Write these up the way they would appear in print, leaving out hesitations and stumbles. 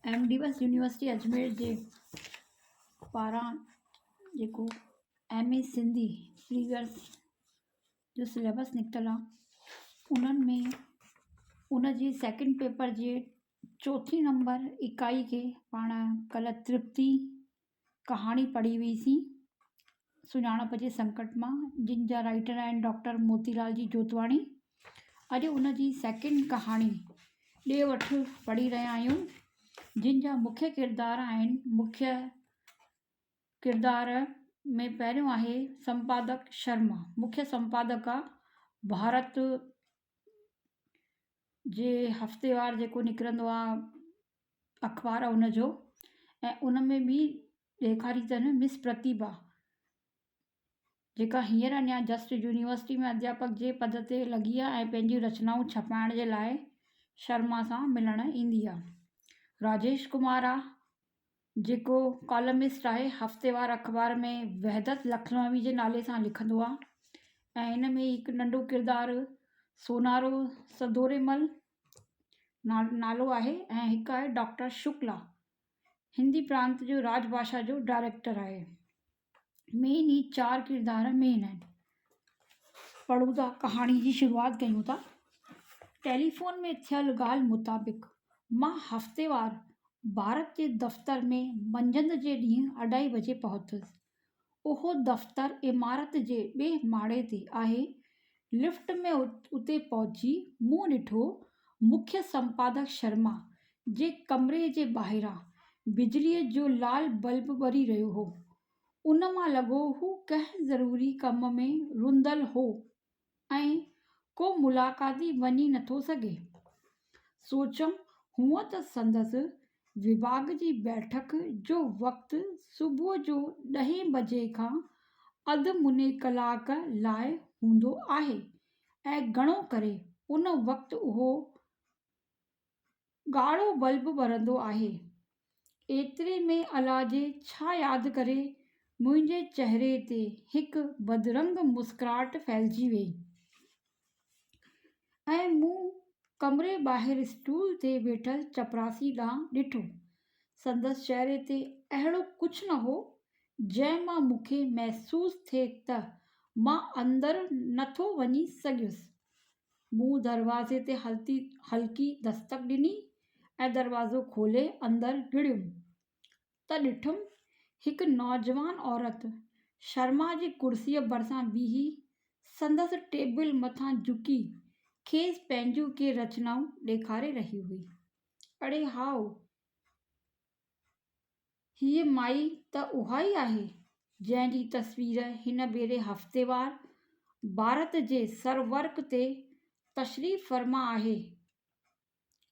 M D بس university Ajmer جي پاران جيڪو ايم اي سنڌي پريويس جو سليبس نڪتل آهي انهن ۾ ان جي سيڪنڊ پيپر جي چوٿين نمبر اڪائي کي پاڻ ڪلهه ترپتي ڪهاڻي پڙهي هئيسين سڃاڻپ جي سنڪٽ مان جن جا رائيٽر آهن ڊاڪٽر موتي لال جي جوتواڻي اڄ ان جي سيڪنڊ ڪهاڻي ڏي وٺ پڙهي رهيا آهيون جن جا مکيه ڪردار آهن مکيه ڪردار ۾ پهريون آهي سمپادڪ شرما مکيه سمپادڪ آ ڀارت جي هفتيوار جيڪو نڪرندو آ اخبار ان جو ۽ ان ۾ به ڏيکاري اٿن مس پرتيڀا جيڪا هينئر اڃا جسٽ يونيورسٽي ۾ اڌياپڪ جي پد تي لڳي آهي ۽ پنهنجون رچنائون ڇپائڻ جي لاء شرما سان ملڻ ايندي آهي راجيش ڪمار آهي جيڪو ڪالمسٽ آهي هفتيوار اخبار ۾ وحدت لکنوي جي نالي سان لکندو آهي ۽ ان ۾ هڪ ننڍو ڪردار سونارو سدوريمل نالو آهي ۽ هڪ آهي ڊاڪٽر شڪلا هندي پرانت جو راج ڀاشا جو ڊائريڪٽر آهي. مين هي چار ڪردار مين آهن. پڙهون ٿا ڪهاڻي جي شروعات ڪيون ٿا. ٽيليفون ۾ ٿيل ڳالهه مطابق مان هفتيوار ڀارت جي دفتر ۾ منجهند جي ڏينهن اڍائي بجي پهتس. اهو دفتر عمارت جي ٻئي ماڙي تي آهي. لفٽ ۾ اتي پهچي مون ڏٺو مکيه سمپادڪ شرما جي ڪمري جي ٻاهران بجليء جو لال بلب ٻري رهيو هو. ان مان لڳو هو ڪنهن ضروري ڪم ۾ رڌل هو. ۽ ڪو ملاقاتي وڃي نٿو سگهي. سوچيم هونء ته سندس وڀاڳ جي بيٺڪ جو وقت صبح جو ڏهين بجي کان اڌ مني ڪلاڪ لاء هوندو آهي ۽ گهڻو ڪري ان وقت اهو ڳاڙهو بلب ٻرندو آهي. ايتري ۾ الاجي ڇا ياد ڪري منهنجي چهري تي هڪ بدرنگ مسڪراهٽ ڦهلجي ويئي ۽ مون ڪمري ٻاهر اسٽول تي ويٺل چپراسي ڏانهن ڏٺو. سندس چهري تي اهڙو ڪجهه نه هو، جنهن مان مون کي محسوس ٿئي ته مان اندر نٿو وڃي سگهيس. مون دروازي تي هلڪي دستڪ ڏني ۽ دروازو کولي اندر گهڙيم ته ڏٺم هڪ نوجوان عورت شرما جي ڪرسيء ڀرسان بيهي سندس ٽيبل مٿان جهڪي کيس پنهنجون ڪي رچنائون ڏيکاري رهي هئي. اڙي هائو! هيء مائي ته اها ئي آهي، جنهن جي تصوير هن ڀيري هفتيوار ڀارت جي سرورق تي تشريف فرما آهي.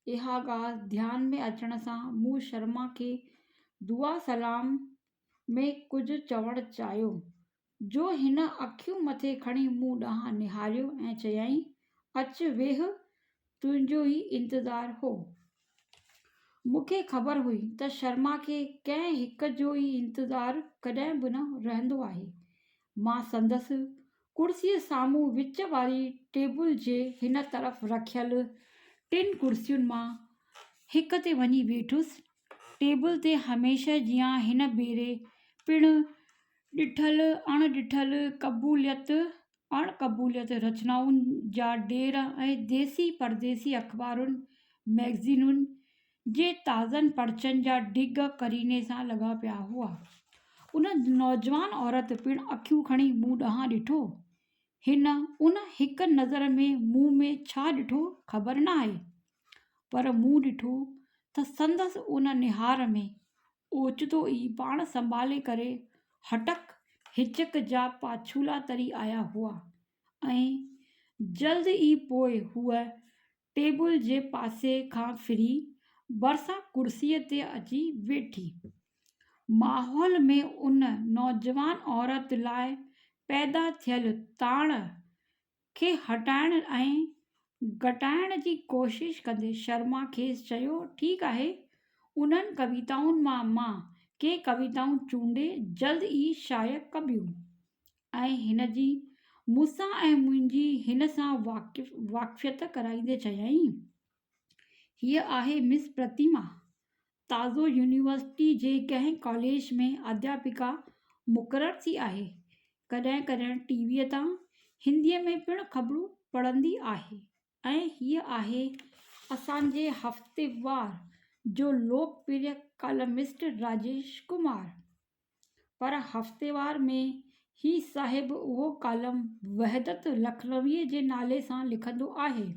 اها ڳالهه ڌيان ۾ اچڻ سان مون شرما کي دعا سلام ۾ ڪجهه چوڻ چاهيو، جو هن اکيون مٿي کڻي مون ڏانهن نهاريو ۽ چيائين، اچ ويهه، تنهنجو ئي انتظار هو. مون کي خبر هئي ته شرما کي ڪنهن هڪ جو ئي انتظار ڪڏهن به نه رهندو آهي. مان سندس ڪرسيء سامهون وچ واري ٽيبل جي هن طرف رکيل ٽن ڪرسين مان هڪ تي وڃي ويٺس. ٽيبل تي هميشه جيان هن ڀيري پڻ ڏٺل اڻ ڏٺل قبوليت اڻ قبوليت رچنائن جا ڍير ۽ ديسي پرديسي اخبارن، مئگزينن جي تازن پرچن جا ڍڳ قريني سان لڳا پيا هئا. ان نوجوان عورت پڻ اکيون کڻي مون ڏانهن ڏٺو. هن ان هڪ نظر ۾ مون ۾ ڇا ڏٺو خبر ناهي، پر مون ڏٺو ته سندس ان نهار ۾ اوچتو ئي پاڻ سنڀالي ڪري هٽڪ هچڪ جا پاڇولا تري آيا هئا ۽ جلد ئي پوء هوء ٽيبل جي پاسي کان ڦري ڀرسان ڪرسيء تي اچي ويٺي. ماحول ۾ ان نوجوان عورت لاء پيدا ٿيل تاڻ کي هٽائڻ ۽ گهٽائڻ جي ڪوشش ڪندي شرما کيس چيو، ٺيڪ آهي، انهن ڪويتائن مان مان ڪي ڪويتائون چونڊي جلد ئي شايع ڪبيون. ۽ هن جي مون سان ۽ منهنجي هن سان واقفيت ڪرائيندي چيائين، هيء آهي مس پرتيما. تازو يونيورسٽي جي ڪنهن ڪاليج ۾ اڌياپڪا مقرر ٿي آهي. ڪڏهن ڪڏهن ٽي ويء تان هنديء ۾ پڻ خبرون پڙهندي آهي ۽ هيء آهي اسان جي هفتيوار جو لوڪ پريه ڪالمسٽ راجيش ڪمار. پر هفتيوار ۾ هي صاحب اهو ڪالم وحدت لکنويء جي نالي سان لکندو آهي.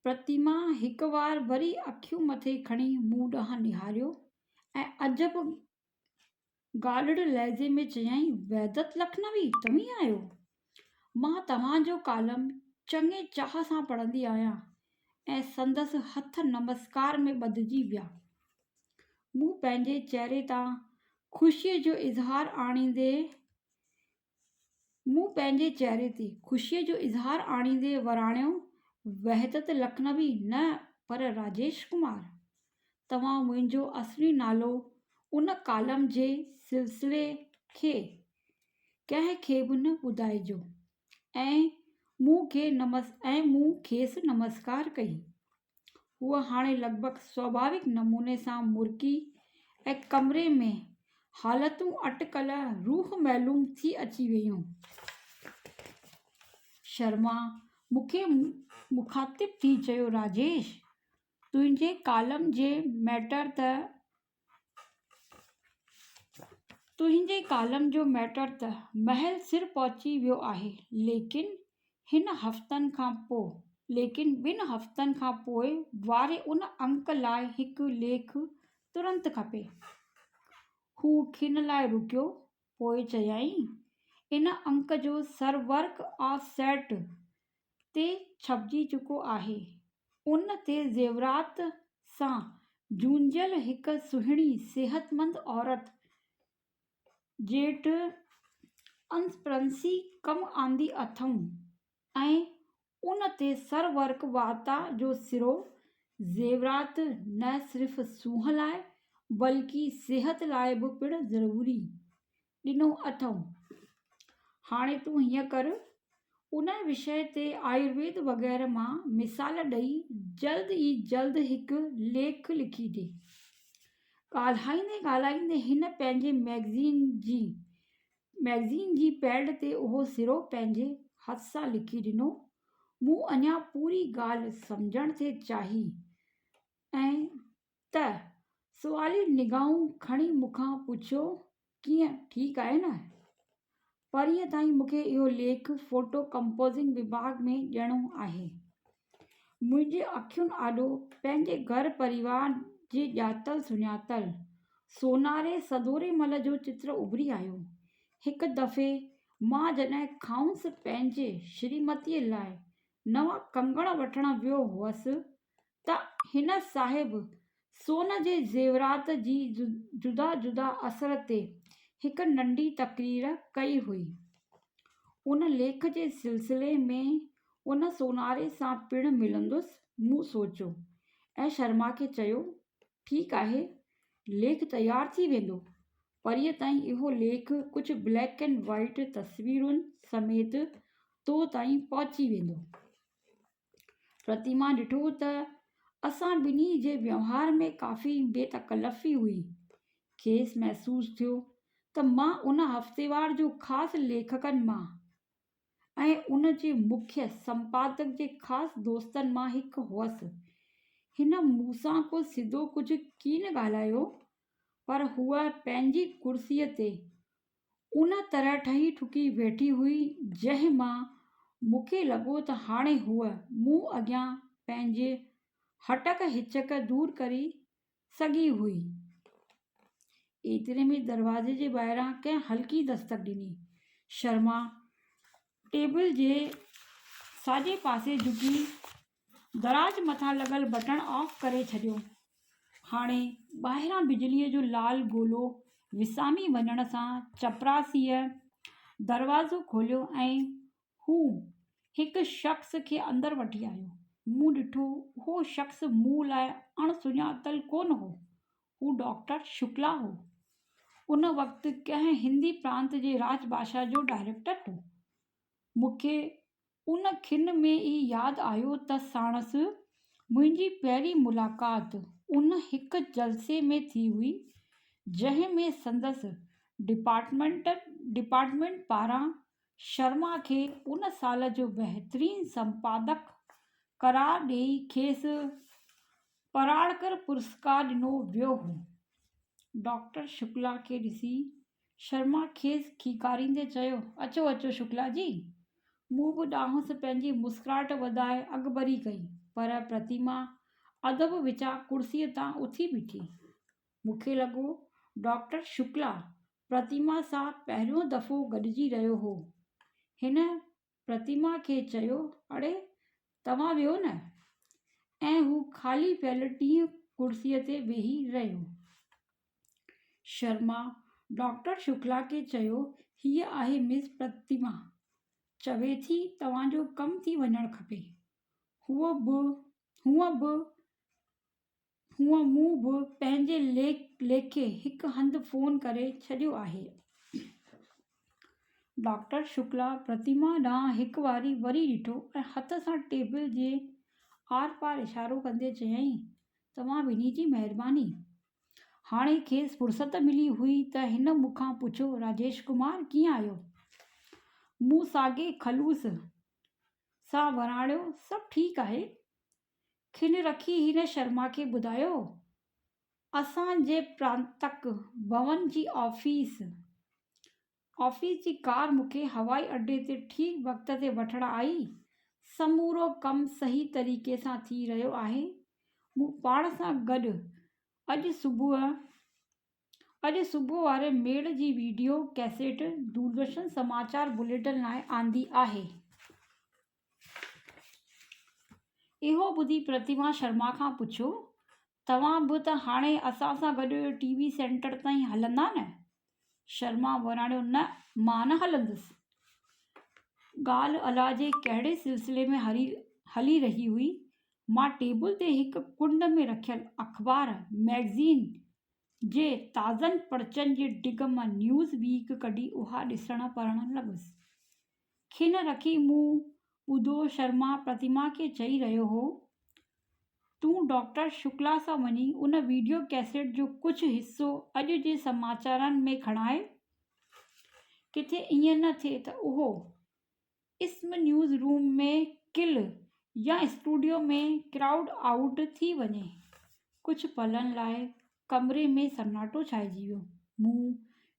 پرتيما هڪ وار وري اکيون مٿي کڻي مون ڏانهن نهاريو ۽ عجب گاڏڙ لهجي ۾ چيائين، وحدت لکنوي توهين آهيو؟ مان توهان جو ڪالم چڱي چاهه سان پڙهندي آهيان ۽ سندس هٿ نمسڪار ۾ ٻڌجي ويا. مون پنهنجي چهري تان خوشيء جو اظهار آڻيندي مون پنهنجي چهري تي خوشيء جو اظهار آڻيندي وراڻيو، وحدت لکنوي نه پر راجيش ڪمار. توهان منهنجو اصلي نالو ان ڪالم جي سلسلي کي ڪنهن کي به نه ٻڌائجو ۽ مون کي ۽ مون کيس نمسڪار ڪئي. هوء هاڻي لڳ ڀڳ سواڀاويڪ نموني سان مرڪي ۽ ڪمري ۾ حالتون اٽڪل روح معلوم ٿي اچي ويون. شرما مون کي مخاطب ٿي چيو، راجيش! تنهنجي ڪالم جي ميٽر ته تنهنجي ڪالم جو ميٽر ته مهل سر پهچي ويو آهي، ليڪن هن هفتن کان پو ليڪن ٻن هفتن کان پوء واري ان انڪ لاء هڪ ليک ترنت کپي. هو کن لاء رڪيو، پوء چيائين، ان انڪ جو سرورق آف سيٽ تي ڇپجي چڪو آهي. ان تي زيورات سان جهونجهيل هڪ سهڻي صحتمند عورت جيٽ انسپرنسي ڪم آندي اٿئون ۽ ان تي سرورق وارتا جو سرو زيورات نه صرف سونهن لاء بلڪ صحت لاء به پڻ ضروري ڏنو اٿئون. هاڻي تون هيئن ڪر، ان وشيه تي آيورويد وغيره مان مثال ڏئي جلد ئي جلد هڪ ليک لکي ڏي. ڳالهائيندي ڳالهائيندي هن پنهنجي مئگزين جي مئگزين جي پيڊ تي اهو سرو پنهنجي هٿ سان لکي ڏنو. مون اڃا پوري ڳالهه سمجهڻ ٿي چاهي ۽ ته سوالي نگاهون کڻي مون کان پڇيو، ڪيئن، ٺيڪ آهي نه؟ پرينء تائين مون کي اهو ليک فوٽو ڪمپوزنگ وڀاڳ ۾ ڏيڻو آهي. منهنجي اکين آڏو پنهنجي گهر پريوار جي ڄاتل سڃاتل سوناري سدوري مل جو چتر اڀري آيو. هڪ دفعي مان جڏهن کائونس پنهنجي شريمتيء لاء نوان ڪنگڻ وٺڻ ويو هئس ته هن صاحب سون جي زيورات جي جدا جدا اثر تي هڪ ننڍي تقرير ڪئي هئي. ان ليک جي سلسلي ۾ ان سوناري سان پڻ ملندس، مون سوچيو ۽ شرما کي چيو، ٺيڪ آهي، ليک تيار ٿي ويندو. پرينء تائين اهو ليک ڪجهه بليڪ اينڊ وائيٽ تصويرن سميت تو تائين پهچي ويندو. پرتيما ڏٺو ته اسان ٻنهي جي ويوهار ۾ ڪافي بي تڪلفي هئي. کيس محسوس ٿيو ته مان ان هفتيوار جو خاص ليکڪن مان ۽ ان جي مکيه سمپادڪ جي خاص دوستن مان هڪ هئس. هن مون سان ڪو سڌو ڪجهه ڪين ڳالهايو، پر هوء پنهنجي ڪرسيء تي ان طرح ٺهي ٺڪي ويٺي هئي، جنهن مان مون کي لڳو ته هاڻي هوء مون اڳيان پنهنجي هٽڪ هچڪ دور ڪري سگهي هئي. ايتري ۾ دروازي جي ٻاهران ڪنهن هلڪي دستڪ ڏني. شرما ٽيبل جي ساڄي پاسي جهڪي دراز مٿان لڳل بٽڻ آف ڪري ڇڏيو. هاڻي ٻاهران بجليء جو لال گولو وسامي وڃڻ سان چپراسيء دروازو کوليو ۽ هو هڪ شخص کي اندر وٺي آيو. مون ڏٺو اهو شخص مون لاء اڻ سڃاتل ڪونه هو. هو ڊاڪٽر شڪلا هو. ان وقت ڪنهن هندي پرانت جي راج ڀاشا جو ڊائريڪٽر هو. مون کي ان کن ۾ ئي ياد آيو ته ساڻس منهنجي پهرين ملاقات ان هڪ جلسي ۾ ٿي هئي، جنهن ۾ سندس ڊپارٽمينٽ ڊپارٽمينٽ پاران شرما کي ان سال جو بهترين سمپادڪ قرار ڏيئي کيس پراڙڪر پرسڪار ڏنو ويو هو. ڊاڪٽر شڪلا کي ڏسي شرما کيس کيڪاريندي چيو، اچو اچو شڪلا جي. مون به ڏانهس پنهنجي مسڪراهٽ وڌائي اڳڀري ڪئي، پر پرتيما ادب وچان ڪرسيء تان اٿي بيٺي. مون کي لڳو ڊاڪٽر شڪلا پرتيما سان پهريون دفعو گڏجي رهيو هو. هن پرتيما کي چيو، اڙي توهان ويهو نه. ۽ هو خالي پيل ٽين ڪرسيء تي ويهي رهيو. شرما ڊاڪٽر شڪلا کي چيو، هيء آهي مس پرتيما. چوي ٿي توهان جو ڪم ٿي وڃڻ کپي. هوء به هونء به هونء مون به پنهنجي ليکي هڪ هنڌ فون ڪري ڇڏيو آهي. ڊاڪٽر شڪلا پرتيما ڏانهن هڪ واري وري ڏٺو ۽ هٿ سان ٽيبل جي آر پار اشارو ڪندي چيائين، توهان ٻنهي جي مهرباني. هاڻي کيس فرصت ملي هئي ته هن مون کان پڇيو، راجيش ڪمار ڪيئن آهيو؟ مون ساڳئي خلوص سان وراڻيو، سڀ ٺيڪ آهي. کن رکي هن شرما کي ٻڌايو، اسان جي پرانتڪ ڀون جي آفيس آفيس جي ڪار مون کي هوائي اڏي تي ٺيڪ وقت تي وٺڻ آئي. سمورو ڪم صحيح طريقي سان ٿي رهيو آهي. مون پاڻ سان گڏ اڄ صبح اڄ صبح واري ميڙ جي ويڊيو ڪيسيٽ دوردرشن سماچار بليٽن لاء آندي آهي. اهو ٻڌي پرتيما شرما کان پڇيو، توهان به ته هاڻي اسان سان گڏ ٽي وي سينٽر تائين هلندا نه؟ شرما وراڻيو، نه، مان نه هلندس. ڳالهه الاجي ڪهڙي سلسلي ۾ هلي رهي هئي. مان ٽيبل تي هڪ ڪنڊ ۾ رکيل اخبار، مئگزين، جي تازن پرچن جي ڊگ مان نيوز ويڪ ڪڍي اها ڏسڻ پڙهڻ لڳس. کن رکي مون ٻڌو شرما پرتيما کي چئي رهيو هو، تون ڊاڪٽر شڪلا سان وڃي ان ويڊيو ڪئسيٽ جو ڪجهه حصو اڄ جي سماچارن ۾ کڻاء. ڪٿي ائين نه ٿئي ته اهو اسم نيوز روم ۾ ڪل يا اسٽوڊيو ۾ ڪرائوڊ آئوٽ ٿي وڃي. ڪجهه پلن لاء ڪمري ۾ سناٽو ڇائجي ويو. مون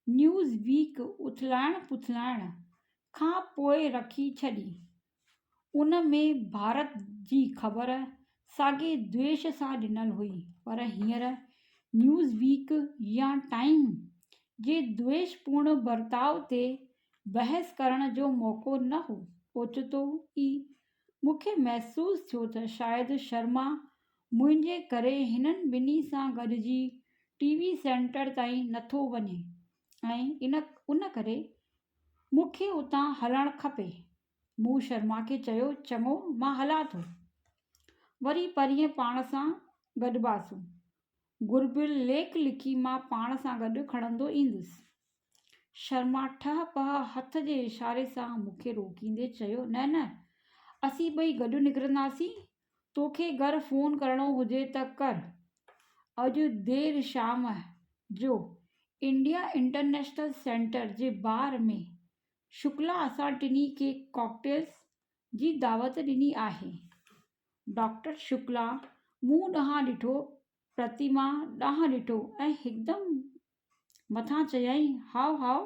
نيوز ويڪ اٿلائڻ پٿلائڻ کان پوء رکي ڇڏي. ان ۾ ڀارت جي خبر ساڳئي دويش سان ڏنل هئي، پر هينئر نيوز ويڪ يا ٽائيم جي دويش پورڻ برتاء تي بحث ڪرڻ جو موقعو نه هو. اوچتو ئي مون کي محسوس ٿيو ته شايد شرما منهنجي ڪري هنن ٻنهي سان گڏجي ٽي وي سينٽر تائين نٿو وڃي ۽ ان ڪري مون کي اتان هلڻ کپي. مون شرما کي چيو، چڱو، مان هلان ٿو. وري پرينء پاڻ سان گڏباسون. گهربل ليک لکي مان پاڻ سان گڏ کڻندو ايندس. شرما ٺهه پهه هٿ جي اشاري سان مون کي روڪيندي چيو، نه نه، اسين ٻئي گڏ نڪرنداسين، توکي گهر فون ڪرڻو هجي ته ڪر. اڄ دير شام جو انڊيا انٽرنيشنل سينٽر جي بار ۾ شڪلا اسان ٽنهي کي ڪاڪٽيلز جي دعوت ڏني آهي. ڊاڪٽر شڪلا مون ڏانهن ڏٺو، پرتيما ڏانهن ڏٺو ۽ هڪدم مٿان چيائين، هائو هائو،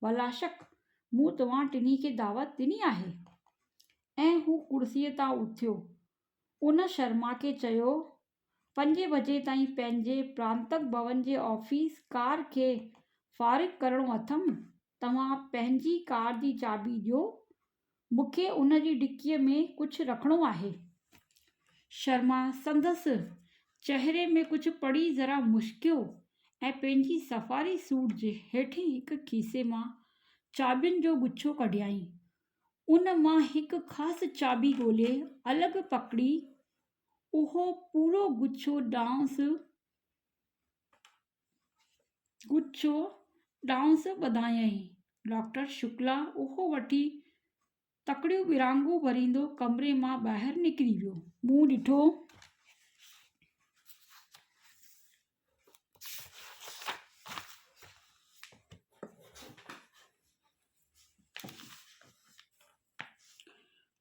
بلاشڪ مون توهان ٽنهي کي دعوت ڏني آهي. ۽ هو ڪرسيء تان اٿيو. ان شرما کي چيو، پنجين بجي تائين پنهنجي پرانتڪ ڀون جي آفيس ڪار کي فارغ ڪرڻو اٿم، توهان پنهنجي ڪار جي چاٻي ڏيو، مون کي ان جي ڊڪيء ۾ ڪجهه رکڻو آهي. شرما سندس چهري ۾ ڪجهه پڙهي ذرا مشڪيو ۽ پنهنجي سفاري سوٽ جي هيٺين هڪ کيسي مان چاٻين جو ڳڇو ڪڍيائين. ان مان هڪ خاص چاٻي ڳولي الڳ پڪڙي اهو پورو ڳڇو ڏانهس ڳڇو ڏانهس ٻڌايائين. ڊاڪٽر شڪلا اهو وٺي تڪڙيون ٻرانگهون ڀريندو ڪمري مان ٻاهر نڪري ويو. مون ڏٺو.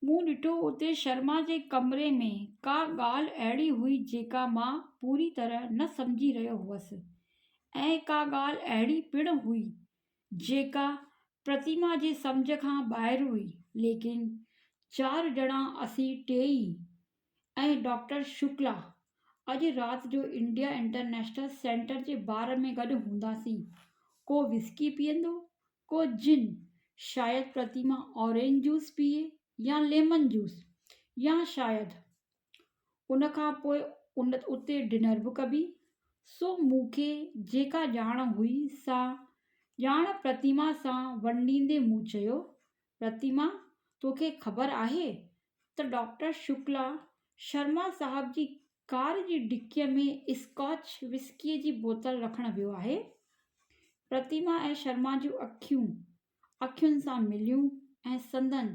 مون ڏٺو اتي شرما جي ڪمري ۾ ڪا ڳالهه اهڙي هئي جيڪا مان پوري طرح نه سمجهي رهيو هئس ۽ ڪا ڳالهه اهڙي پڻ هئي جيڪا پرتيما جي سمجهه کان ٻاهر هئي. ليڪن چار ڄڻا اسين ٽيئي ۽ ڊاڪٽر شڪلا اڄ رات جو انڊيا انٽرنيشنل سينٽر جي بار ۾ گڏ هونداسين. ڪو وسڪي پيئندو، ڪو جن، شايد پرتيما اورينج جوس پيئي يا ليمن جوس يا شايد ان کان پوء ان اتي ڊنر به ڪبي. سو مون کي جيڪا ڄاڻ هئي سا ڄاڻ پرتيما سان ونڊيندي مون چيو، پرتيما توکي خبر آهي ته ڊاڪٽر شڪلا شرما صاحب جي ڪار جي ڊڪيء ۾ اسڪاچ وسڪيء جي بوتل رکڻ ويو آهي. پرتيما ۽ شرما جون اکيون اکين سان مليون ۽ سندن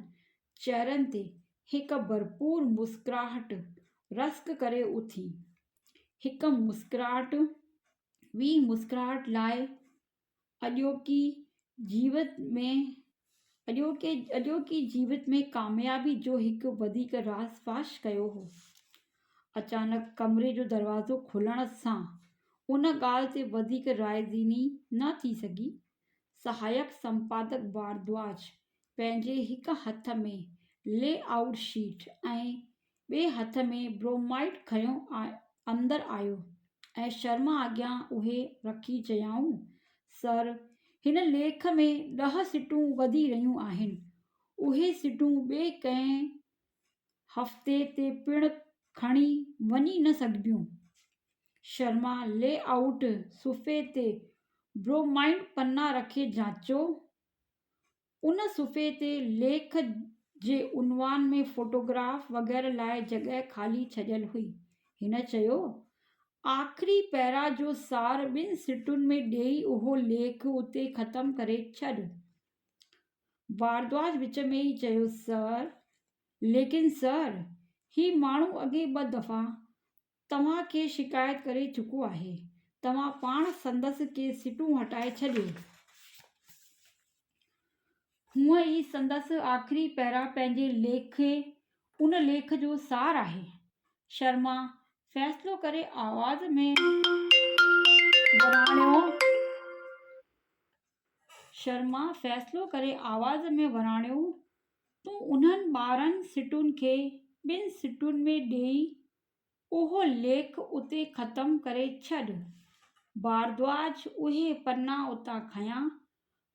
چهرن تي هڪ ڀرپور مسڪراهٽ رسڪ ڪري اٿي. هڪ مسڪراهٽ ٻي مسڪراهٽ لاء اڄوڪي جيوت ۾ اڄوڪي اڄوڪي جيوت ۾ ڪاميابي جو هڪ وڌيڪ راز فاش ڪيو هو. اچانڪ ڪمري جو دروازو کلڻ سان ان ڳالهه تي وڌيڪ راء ذهني نه ٿي سگهي. سهايڪ سمپادڪ ڀاردواج پنهنجي هڪ هٿ ۾ لي آئوٽ شيٽ ۽ ٻئي هٿ ۾ برومائيڊ کنيو اندر آيو ۽ شرما اڳيان اهي رکي چيائون، سر، هن ليک ۾ ڏهه سٽون وڌي رهيون آهن. اهي سٽون ٻئي ڪنهن هفتي تي پڻ کڻي وڃي نه سگهبيون. شرما لي آئوٽ صفحي تي برومائيڊ پنا رکي جاچيو. ان صفحي تي ليک جي عنوان ۾ فوٽوگراف وغيره لاء جڳهه خالي ڇڏيل هئي. هن چيو، آخري پيرا جو سار ٻن سٽن ۾ ڏيئي اهو ليک اتي ختم ڪري ڇڏ. ڀاردواج وچ ۾ ئي چيو، سر، ليڪن سر، هي ماڻهو اڳي ٻه دفعا توهان کي شڪايت ڪري چڪو آهي. توهان پاڻ سندس ڪي سٽون هٽائي ڇڏيو. هونء ئي سندس آخري پيرا پنهنجي ليکي ان ليک جو سار آهي. شرما فيصلو ڪري آواز ۾ وراڻيو. شرما فيصلو ڪري آواز ۾ وراڻيو، تون انهن 12 سٽن کي ٻن سٽن ۾ ڏيئي اهو ليک اتي ختم ڪري ڇڏ. ڀاردواج اهي پنا اتان کنيا.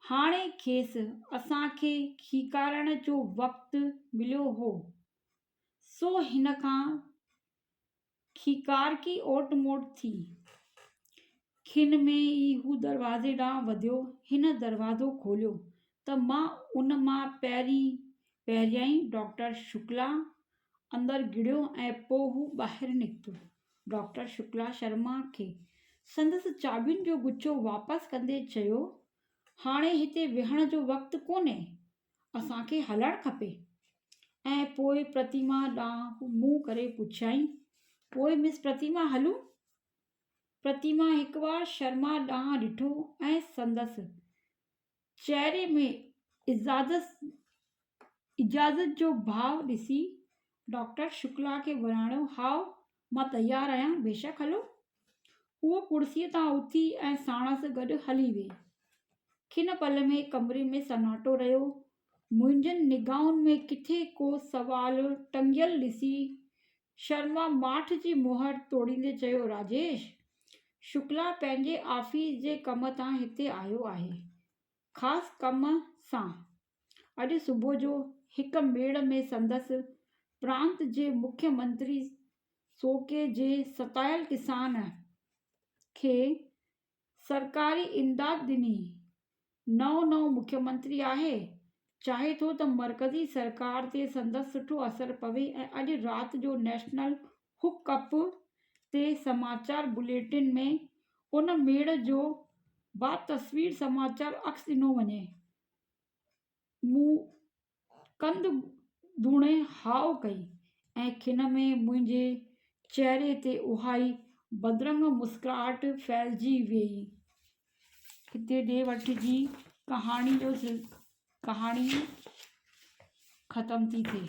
هاڻي کيس اسان کي کيڪارڻ جو وقت مليو هو، سو هن کان کيڪارڪي اوٽ موٽ ٿي. کن ۾ ئي هو دروازي ڏانهن وڌيو. هن دروازو کوليو ته مان ان مان پهرين پهريائين ڊاڪٽر شڪلا اندر گهڙيو ۽ پوء هو ٻاهر نڪتو. ڊاڪٽر شڪلا شرما کي سندس چاٻين جو گڇو واپس ڪندي چيو، هاڻي هتي ويهڻ جو وقت ڪونهي. اسان کي هلڻ کپي. ۽ پوء پرتيما ڏانهن منهن ڪري پڇيائين، پوء مس پرتيما هلون؟ پرتيما هڪوار شرما ڏانهن ڏٺو ۽ سندس چهري ۾ اجازت جو ڀاء ڏسي ڊاڪٽر شڪلا کي وراڻيو، هائو، مان تيار آهيان، بيشڪ هلو. هوء ڪرسيء تان اٿي ۽ ساڻس گڏ هلي ويئي. کن پل ۾ ڪمري ۾ سناٽو رهيو. منهنجن نگاهن ۾ ڪٿي ڪو سوال ٽنگيل ڏسي شرما ماٺ جي مهر ٽوڙيندي چيو، راجيش! شڪلا پنهنجي آفيس جي ڪم تان هتي آيو آهي. خاص ڪم سان. اڄ صبح جو هڪ ميڙ ۾ سندس پرانت جي مکيه منتري سوڪي جي ستايل ڪسان کي سرڪاري امداد ڏني. نئون نئون مکيه منتري آهي، چاهي ٿو ته مرڪزي سرڪار تي سندس سٺو اثر پوي ۽ اڄ رات جو نيشنل هڪ اپ تي سماچار بليٽن ۾ ان ميڙ جو باتصوير سماچار عڪس ڏنو وڃي. مون ڪنڌ ڌوڻي هائو ڪئي ۽ کن ۾ منهنجي چهري تي اهائي بدرنگ مسڪراهٽ ڦهلجي ويئي. هتي ڏي وٺ جي ڪهاڻي جو ڪهاڻي ختم ٿي ٿئي.